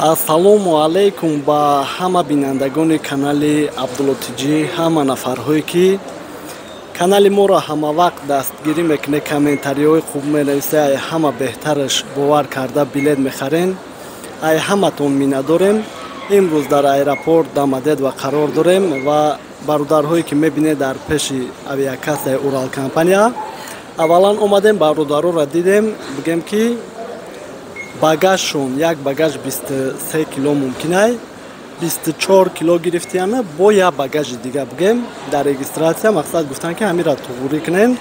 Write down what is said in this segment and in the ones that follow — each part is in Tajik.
Ассалому алайкум ба ҳама бинандагони канали Абдулло ТҷИ, ҳама нафарҳое, ки канали моро ҳамавақт дастгирӣ мекунед, комментариҳои хуб менависед, ай ҳама беҳтараш бовар карда билет мехарен. Ай ҳаматон миннатдорем. Имрӯз дар аэропорт Домодедово қарор дорем ва бародарҳое, ки мебинед, дар пеши авиакассаи Урал компания аввалан омадем, бародароро дидем. Бигем, ки багажшон, як багаж 23 кило мумкинай, 24 кило гирифтияна бо як багажи дига. Бигем, дар регистрация мақсад гуфтанд, ки ҳамира туғурӣ кунен,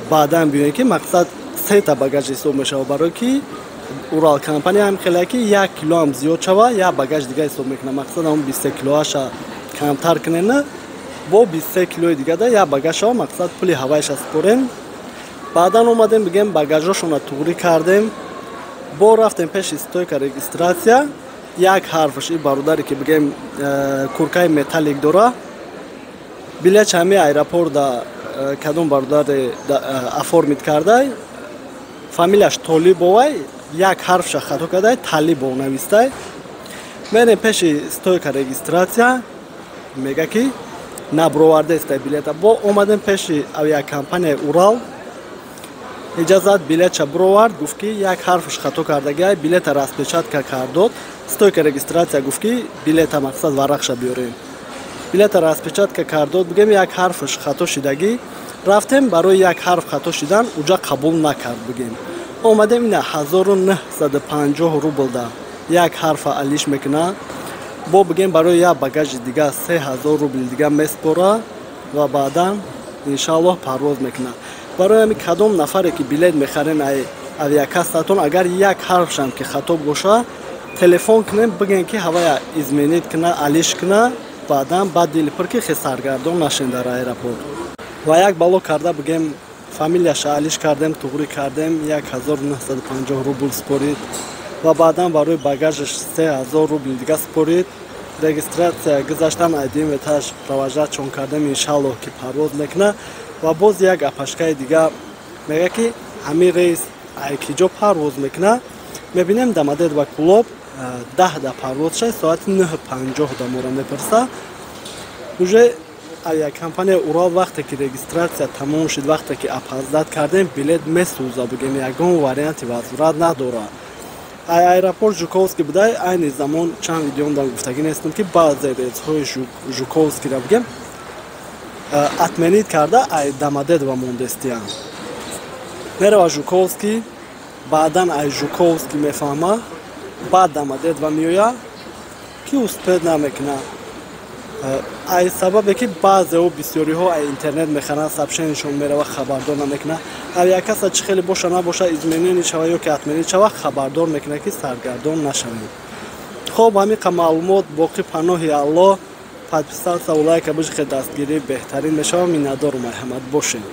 баъдан биёем, ки мақсад сета багаж ҳисоб мешавад, барое ки Урал компания ҳам хеле ки як килоам зиёд шава, як багаж дига ҳисоб мекунад. Мақсад ҳамн 23 килоаша камтар кунена, бо 23 килои дигада як багаж шава, мақсад пули ҳавайша спорем. Баъдан омадем, бигем, багажошона туғрӣ кардем, бо рафтем пеши стойка регистрация. Як ҳарфаш, и бародаре, ки бигем, куркаи металлик дора, билетш ҳами аэропорта кадом бародаре оформить кардай, фамилияш Толибовай, як ҳарфша хато кардай, Талибов навистай. Мерем пеши стойка регистрация, мега, ки набровардаестай билета. Бо омадем пеши авиакомпанияи Урал, иҷозат билетша бировард, гуфт, ки як ҳарфш хато кардагиай. Билета распечатка кардод. Стойка регистрация гуфт, ки билета, мақсад, варақша биёрем. Билета распечатка кардод, бигем, як ҳарфш хато шидагӣ. Рафтем, барои як ҳарф хато шидан уҷа қабул накард. Бигем, омадем, ина 1950 рублда як ҳарфа алиш мекуна, бо бигем, барои як багажи дига 3000 рубли дига меспора ва баъдан, иншааллоҳ, парвоз мекунад. Барои ҳами кадом нафаре, ки билет мехарен ай авиакассатон, агар як ҳарфшам ки хато боша, телефон кунем, бигем, ки ҳавая изменить куна, алиш куна, баъдан баъд дили пур, ки хе саргардон нашен дар аэропорт. Ва як бало карда, бигем, фамилияша алиш кардем, туғрӣ кардем, 1950 рубл спорид ва баъдан барои багажаш 3000 рубли дига спорид. Регистрация гузаштан, айдим этаж провожать кардем, иншаллоҳ, ки парвоз мекуна. Ва боз як апашкаи дига мега, ки ҳамин рейс айкиҷо парвоз мекуна? Мебинем, Домодедово Кӯлоб 10 да парвоз шай, соати 9:50 да мора мепурса. Уже авиакомпания Урал вақте ки регистрация тамом шуд, вақте ки опоздать кардем, билет месӯза. Бигем, ягон варианти возврат надорад. Ай аэропорт Жуковский будай. Айни замон чанд видеомдам гуфтагӣ нестам, ки баъзе рейсҳои Жуковскийра, бигем, отменить карда, ай Домодедово мондестиян. Мерава Жуковский, баъдан ай Жуковский мефаҳма, баъд Домодедово меоя, ки успеть намекуна, ай сабабе ки баъзео, бисёриҳо ай интернет мехаранд, сообщениешон мерава, хабардор намекуна. Авиакасса чӣ хеле боша набоша, изменение шава ё ки отменить шава, хабардор мекуна, ки саргардон нашавем. Хоб, ҳамиқа маълумот. Боқӣ паноҳи Аллоҳ. Подписаться, лайка бижихе, дастгирӣ беҳтарин мешава. Миннатдору, марҳамат бошем.